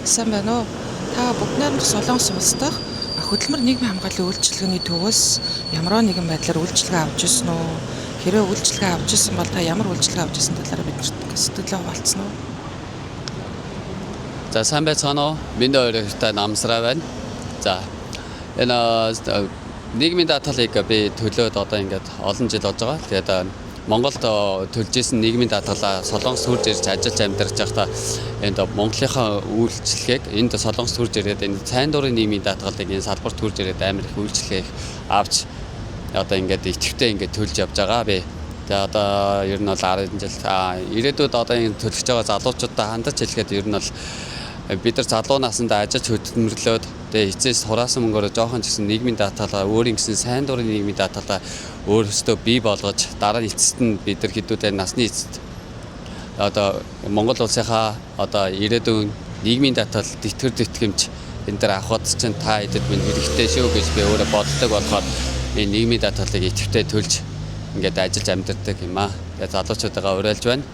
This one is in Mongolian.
Сайн байна уу? Та Бүгд Найрамдах Солонгос улс дахь хөдөлмөр нийгмийн хамгааллын үйлчилгээний төвөөс ямар нэгэн байдлаар үйлчилгээ авч ирсэн үү? Хэрвээ үйлчилгээ авч ирсэн бол та ямар үйлчилгээ авч ирсэн талаараа биднэрт сэтгэлээ хуваалцсан уу? За, сайн байцгаана уу? Миний өөрөөхтэй намсраа байна. За, энэ нийгмийн даатгалыг би төлөөд одоо ингээд олон жил болж байгаа. Тэгээд Монголд төлж исэн нийгмийн даатгалаа Солонгос хурж ирж ажиллаж амьдарч байхдаа энд Монголынхаа үйлчилгээг, энд Солонгос хурж ирээд энэ сайн дурын нийгмийн даатгалыг энэ салбарт хурж ирээд амар их үйлчилгээ их авч одоо ингээд идэвхтэй ингээд төлж явж байгаа би. Тэгээ одоо ер нь бол 10 жил, ирээдүйд одоо энэ төлөж байгаа залуучуудаа хандаж хэлэхэд ер нь бол бид нар залуу насндаа ажиллаж хөдөлмөрлөөд, тэгээ эцэс хураасан мөнгөөрөө жоохон ч гэсэн нийгмийн даатгалаа, өөрийн гэсэн сайн дурын нийгмийн даатгалаа өөрсдөө бий болгож, дараа нь эцэст нь бид нар хэдүүдээ насны эцэст одоо Монгол улсынхаа одоо ирээдүйн нийгмийн даатгал тэтгэр тэтгэмж энэ дээр авахд чинь та хэдэд минь хэрэгтэй шүү гэж би өөрөө боддог болохоор энэ нийгмийн даатгалыг идэвхтэй төлж ингээд ажиллаж амьдардаг юм аа. Тэгээ залуучуудаа уриалж байна.